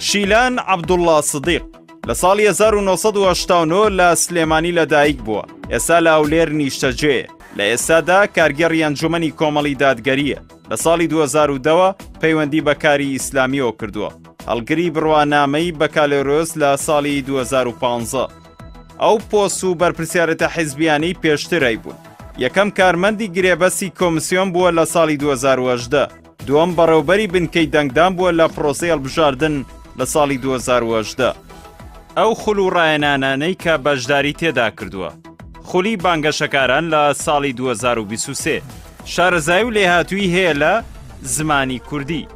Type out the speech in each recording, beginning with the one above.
شیلان عەبدوڵڵا سدیق، لە ساڵی 1989 لە سلێمانی لەدایک بووە، ئێستا لە هەولێر نیشتەجێیە. لە ئێستادا کارگێڕی ئەنجومەنی کۆمەڵی دادگەرییە. لە ساڵی 2010 ەوە پەیوەندی بە کاری ئیسلامییەوە کردووە. هەڵگری بڕوانامەی بەکالۆریۆس لە ساڵی 2015. ئەو پۆست و بەرپرسیارێتە حیزبییانەی پێشتر هەیبوون. یەکەم کارمەندی گرێبەستی کۆمسیۆن بووە لە ساڵی 2018. دووەم بەڕێوبەری بنکەی دەنگدان بووە لە پرۆسەی هەڵبژاردن لە ساڵی 2018. ئەو خول و ڕاهێنانانەی کە بەشداری تێدا کردووە. خولی بانگەشەکاران لە ساڵی 2023. شارەزایی و لێهاتوویی هەیە لە زمانی کوردی.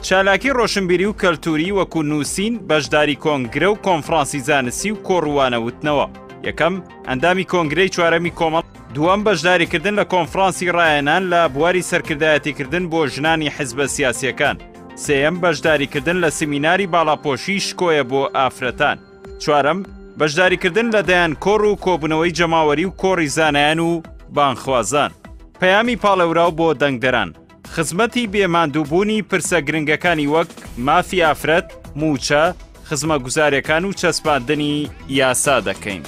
چالاکی ڕۆشنبیری و کەلتووری وەکو نووسین، بەشداری کۆنگرە و کۆنفرانسی زانستی و کۆڕ و وانەوتنەوە. یەکەم، ئەندامی کۆنگرەی چوارەمی کۆمەڵ، دووەم، بەشداریکردن لە کۆنفرانسی ڕاهێنان لە بواری سەرکردایەتیکردن بۆ ژنانی حزبە سیاسییەکان. سێیەم، بەشداریکردن لە سیمیناری باڵاپۆشی شکۆیە بۆ ئافرەتان. چوارەم، بەشداریکردن لە دەیان کۆڕ و کۆبوونەوەی جەماوەری و کۆڕی زانایان و بانگخوازان. پەیامی پاڵێوراو بۆ دەنگدەران، خزمەتی بێ ماندووبوونی پرسە گرنگەکانی وەک مافی ئافرەت، مووچە، خزمەگوزاریەکان و چەسپاندنی یاسا دەکەین.